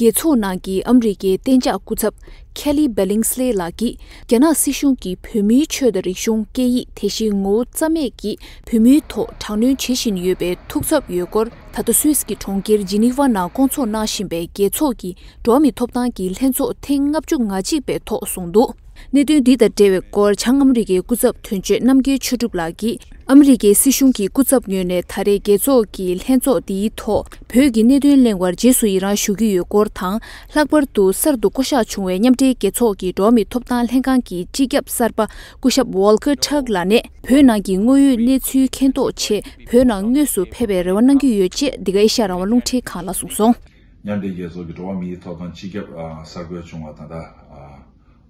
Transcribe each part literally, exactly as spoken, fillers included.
རྒྱལ་ཚོགས་ནང་གི་ཨ་མི་རི་ཀའི་གཏན་འཇགས་སྐུ་ཚབ་ཁེ་ལི་བྷེ་ལིང་སི་ལེ་ལགས་ཀྱིས། རྒྱ་ནག་སྲིད་གཞུང་གིས་བོད་མིའི་ཆོས་དང་རིག་གཞུང་། སྐད་ཡིག་དེ་བཞིན་ངོ་བོ་རྩ་མེད་ཀྱིས་བོད་མིའི་ཐོག་དྲག་གནོན་བྱེད་བཞིན་ཡོད་པའི་ཐུགས་འཚབ་ཡོད་སྐོར། ད་ལྟ་སུད་སི་གི་གྲོང་ཁྱེར་ཇི་ནི་ཝ་ནང་བསྐོང་ཚོགས་གནང་བཞིན་པའི་རྒྱལ་ཚོགས་ཀྱི་འགྲོ་བ་མིའི་ཐོབ་ཐང་གི་ལྷན་ཚོགས་ཐེངས་ལྔ་བཅུ་ང་གཅིག་པའི་ཐོག་གསུངས་འདུག་གནད་དོན་འདི་དང་འབྲེལ་བའི་སྐོར། བྱང་ཨ་མི་རི་ཀའི་སྐུ་ཚབ་དོན་གཅོད་རྣམ་རྒྱལ་ཆོས་གྲུབ་ལགས་ཀྱིས། ཨ་མི་རི་ཀའི་སྲིད་གཞུང་གི་སྐུ་ཚབ་ངོས་ནས་ད་རེས་རྒྱལ་ཚོགས་ཀྱི་ལྷན་ཚོགས་འདིའི་ཐོག་བོད་ཀྱི་གནད་དོན་གླེང་བར་རྗེས་སུ་ཡི་རང་ཞུ་གི་ཡོད་སྐོར་དང་། ལྷག་པར་དུ་གསར་དུ་བསྐོ་གཞག་བྱུང་བའི་མཉམ་འབྲེལ་རྒྱལ་ཚོགས་ཀྱི་འགྲོ་བ་མིའི་ཐོབ་ཐང་ལྷན་ཁང་གི་སྤྱི་ཁྱབ་གསར་པ་སྐུ་ཞབས་ཝོལ་ཀར་ཊརྐ་ལགས་ནས། བོད་ནང་གི་དངོས་ཡོད་གནས་ཚུལ་མཁྱེན་རྟོགས་ཆེད་བོད་ནང་དངོས་སུ་ཕེབས་པའི་རེ་བ་གནང་གི་ཡོད་ཅེས་འདི་ག་ཨེ་ཤ་ཡ་རང་དབང་རླུང་འཕྲིན་ཁང་ལ་གསུངས་སོང་། མཉམ་འབྲེལ་རྒྱལ་ཚོགས་ཀྱི་འགྲོ་བ་མིའི་ཐོབ་ཐང་སྤྱི་ཁྱབ་ཨ་གསར་བསྐོས་བྱུང་བ་ད་ལྟ་ཨ་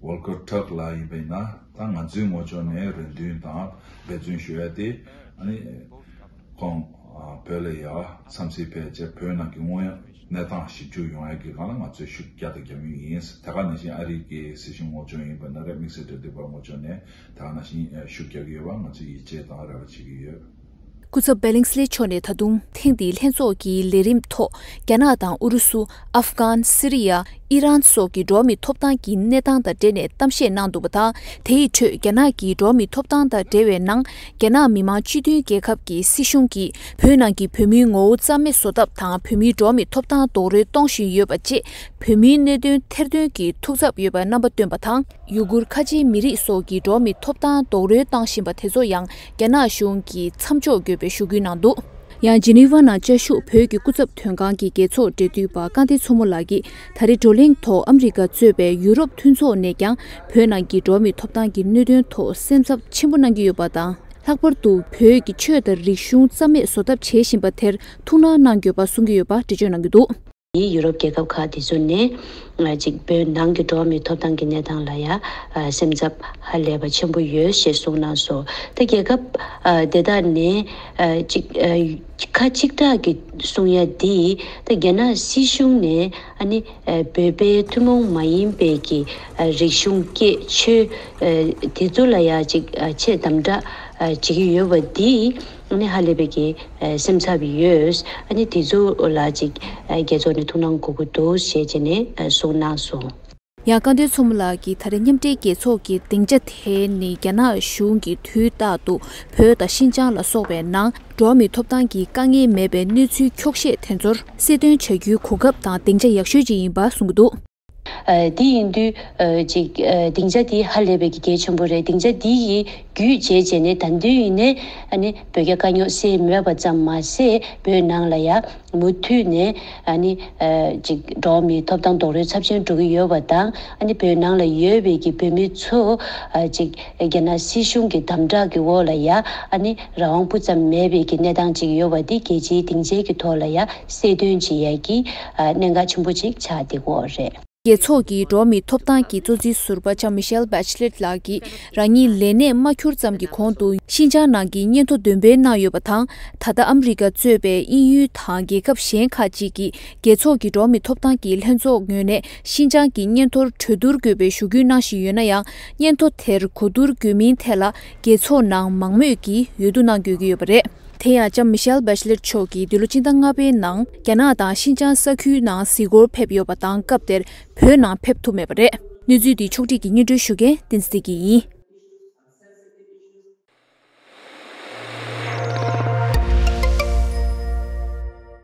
ཝོལ་ཀར་ཊརྐ་ལགས་ཡིན་པ་ཡིན་ན། ད་ང་ཚོའི་ངོས་ཕྱོགས་ནས་རེ་འདུན་དང་འབད་བརྩོན་ཞུ་ཡ་དེ། ཨ་ནི་ཁོང་ཨ་བོད་ལ་ཡ་འཚམས་གཟིགས་ཕེབས་བྱས་བོད་ནང་གི་དངོས་ཡོད་གནས་སྟངས་ཞིབ་འཇུག་ཡོང་ཡ་གི་སྒང་ལ་ང་ཚོས་ཤུགས་རྒྱག་དང་རྒྱག་མུས་ཡིན། དེ་ག་ནང་བཞིན་ཨ་རི་གི་སྲིད་གཞུང་ངོས་ཕྱོགས་ཡིན་པ་ན་རེད། དམིགས་བསལ་འབྲེལ་མཐུད་པ་ངོས་ཕྱོགས་ནས་དེ་ག་ནང་བཞིན་ཤུགས་རྒྱག་གི་ཡོད་པ་ང་ཚོས་ཡིད་ཆེས་དང་རེ་བ་བྱེད་ཀྱི་ཡོད། སྐུ་ཚབ་བྷེ་ལིང་སི་ལེ་མཆོག་ནས་ད་དུང་ཐེངས་འདིའི་ལྷན་ཚོགས་ཀྱི་ལས་རིམ་ཐོག་རྒྱ་ནག་དང་ཨུ་རུ་སུ། ཨབ་གྷན། སི་རི་ཡ། ཨི་རན་སོགས་ཀྱི་འགྲོ་བ་མིའི་ཐོབ་ཐང་གི་གནས་སྟངས་དང་འབྲེལ་ནས་གཏམ་བཤད་གནང་འདུག་པ་དང་། དེ་ཡི་ཁྲོད་རྒྱ་ནག་གི་འགྲོ་བ་མིའི་ཐོབ་ཐང་དང་འབྲེལ་བའི་ནང་། རྒྱ་ནག་མི་དམངས་སྤྱི་མཐུན་རྒྱལ་ཁབ་ཀྱི་སྲིད་གཞུང་གིས་བོད་ནང་གི་བོད་མིའི་ངོ་བོ་རྩ་མེད་བཟོ་ཐབས་དང་། བོད་མིའི་འགྲོ་བ་མིའི་ཐོབ་ཐང་རྡོག་རོལ་གཏོང་བཞིན་ཡོད་པ་བཅས། བོད་མིའི་གནད་དོན་ཐེར་འདོན་གྱི་ཐུགས་འཚབ་ཡོད་པར་རྣམ་པ་བཏོན་པ་དང་། ཡུ་གུར་ཁ་ཆེའི་མི་རིགས་སོགས་ཀྱི་འགྲོ་བ་མིའི་ཐོབ་ཐང་རྡོག་རོལ་བཏང་བཞིན་པ་དེ་ཚོ་ཡང་རྒྱ་ནག་གཞུང་གིས་མཚམས་འཇོག་དགོས་པའི་ཞུ་སྐུལ་གནང་འདུག་ཡང་ཇི་ནི་ཝ་ནང་བཅའ་བཞུགས་བོད་ཀྱི་སྐུ་ཚབ་དོན་ཁང་གི་རྒྱལ་ཚོགས་འབྲེལ་མཐུད་པ་སྐལ་ལྡན་མཚོ་མོ་ལགས་ཀྱིས། ད་རེས་བགྲོ་གླེང་ཐོག་ཨ་མི་རི་ཀ་གཙོས་པའི་ཡུ་རོབ་མཐུན་ཚོགས་ནས་ཀྱང་བོད་ནང་གི་འགྲོ་བ་མིའི་ཐོབ་ཐང་གི་གནད་དོན་ཐོག་སེམས་འཚབ་ཆེན་པོ་གནང་གི་ཡོད་པ་དང་། ལྷག་པར་དུ་བོད་ཀྱི་ཆོས་དང་རིག་གཞུང་རྩ་མེད་བཟོ་ཐབས་བྱེད་བཞིན་པ་དེར་ཐུགས་སྣང་གནང་དགོས་པ་གསུང་གི་ཡོད་པ་འགྲེལ་བརྗོད་གནང་གི་འདུག་ཡུ་རོབ་རྒྱལ་ཁབ་ཁག་དེ་ཚོ་ནས་ཨ་ཅིག་བོད་ནང་གི་འགྲོ་བ་མིའི་ཐོབ་ཐང་གི་གནས་སྟངས་ལ་ཡ་ཨ་སེམས་འཚབ་ཧ་ལས་པ་ཆེན་པོ་ཡོད་ཞེས་གསུངས་གནང་སོང་། ད་རྒྱལ་ཁབ་ཨ་དེ་དག་ནས་ཨ་ཅིག་ཨ་ཁ་གཅིག་གྲགས་ཀྱིས་གསུང་ཡ་འདི། ད་རྒྱ་ནག་སྲིད་གཞུང་ནས་ཨ་ནི་ཨ་བོད་པའི་ཐུན་མོང་མ་ཡིན་པའི་གི་ཨ་རིག་གཞུང་སྐད་ཆོས་ཨ་དེ་ཚོ་ལ་ཡ་ཅིག་ཨ་ཆེས་དམ་དྲག་ཨ་བྱེད་ཀྱི་ཡོད་པ་འདི། ཨ་ནི་ཧ་ལས་པའི་གི་ཨ་སེམས་འཚབ་ཡོད། ཨ་ནི་དེ་ཚོ་ལ་ཅིག་ཨ་རྒྱལ་ཚོགས་ནས་ཐུགས་སྣང་དགོས་ཀྱི་འདུག་ཞེས་བྱས་ནས་ཨ་གསུངས་གནང་སོང་། ཡང་སྐལ་ལྡན་མཚོ་མོ་ལགས་ཀྱིས་ད་རེས་མཉམ་འབྲེལ་རྒྱལ་ཚོགས་ཀྱི་སྡིངས་ཆ་དེ་ནི་རྒྱ་ནག་གཞུང་གིས་དུས་རྟག་ཏུ་བོད་དང་ཤིན་ཅང་ལ་སོགས་པའི་ནང་འགྲོ་བ་མིའི་ཐོབ་ཐང་གི་དཀའ་ངལ་མེད་པའི་གནས་ཚུལ་འཁྱོག་བཤད་དེ་ཚོར་གསལ་སྟོན་བྱ་རྒྱུའི་གོ་སྐབས་དང་སྡིངས་ཆ་ཡག་ཤོས་ཅིག་ཡིན་པ་གསུངས་ཀྱི་འདུག་ཨ་དེ་ཡིན་དུས་ཨ་ཅིག་ཨ་སྡིངས་ཆ་དེ་ཧ་ལས་པའི་གི་གལ་ཆེན་པོ་རེད། སྡིངས་ཆ་དེ་ཡི་བརྒྱུད་བྱས་བྱས་ནས་ད་དུང་ཡིན་ནའི་ཨ་ནི་བོད་རྒྱ་དཀའ་རྙོག་སེལ་མེད་པ་ཙམ་མ་ཟད། བོད་ནང་ལ་ཡ་མུ་མཐུད་ནས་ཨ་ནི་ཨ་ཅིག་འགྲོ་བ་མིའི་ཐོབ་ཐང་རྡོག་རོལ་ཚབས་ཆེན་འགྲོ་གི་ཡོད་པ་དང་། ཨ་ནི་བོད་ནང་ལ་ཡོད་པའི་གི་བོད་མི་ཚོ་ཨ་ཅིག་རྒྱ་ནག་སྲིད་གཞུང་གི་དམ་དྲག་གི་འོག་ལ་ཡ་ཨ་ནི་རང་དབང་སྤུ་ཙམ་མེད་པའི་གི་གནས་སྟངས་ཅིག་ཡོད་པ་འདི་རྒྱལ་སྤྱིའི་སྡིངས་ཆའི་གི་ཐོག་ལ་ཡ་གསལ་སྟོན་བྱེད་ཡ་གི་ཨ་གནད་འགག་ཆེན་པོ་ཅིག་ཆགས་བསྡད་ཀྱི་ཡོད་རེད། རྒྱལ་ཚོགས་ཀྱི་འགྲོ་བ་མིའི་ཐོབ་ཐང་གི་གཙོ་འཛིན་ཟུར་པ་ལྕམ་མི་ཤེལ་བྷེ་ཆི་ལེཊ་ལགས་ཀྱིས་རང་ཉིད་ལས་གནས་མ་འཁྱུར་ཙམ་གྱི་གོང་དུ་ཤིན་ཅང་ནང་གི་སྙན་ཐོ་འདོན་སྤེལ་གནང་ཡོད་པ་དང་། ད་ལྟ་ཨ་མི་རི་ཀ་གཙོས་པའི་དབྱིན་ཡུལ་དང་རྒྱལ་ཁབ་གཞན་ཁག་ཅིག་གིས་རྒྱལ་ཚོགས་ཀྱི་འགྲོ་བ་མིའི་ཐོབ་ཐང་གི་ལྷན་ཚོགས་ངོས་ནས་ཤིན་ཅང་གི་སྙན་ཐོར་གྲོས་བསྡུར་དགོས་པའི་ཞུ་སྐུལ་གནང་བཞིན་ཡོད་ན་ཡང་། སྙན་ཐོ་དེར་གོ་བསྡུར་དགོས་མིན་ཐད་ལ་རྒྱལ་ཚོགས་ནང་མང་མོས་ཀྱིས་འོས་བསྡུ་གནང་དགོས་ཀྱི་ཡོད་པ་རེད། དེ་ཡང་ལྕམ་མི་ཤེལ་བྷེ་ཆི་ལེཊ་མཆོག་གིས་འདི་ལོ་སྤྱི་ཟླ་ལྔ་པའི་ནང་རྒྱ་ནག་དང་ཤིན་ཅང་ས་ཁུལ་ནང་གཟིགས་སྐོར་ཕེབས་ཡོད་པ་དང་། སྐབས་དེར་བོད་ནང་ཕེབས་ཐུབ་མེད་པ་རེད། གནས་ཚུལ་འདི་ཕྱོགས་སྒྲིག་གིས་སྙན་སྒྲོན་ཞུ་མཁན་བསྟན་འཛིན་བདེ་སྐྱིད་ཡིན།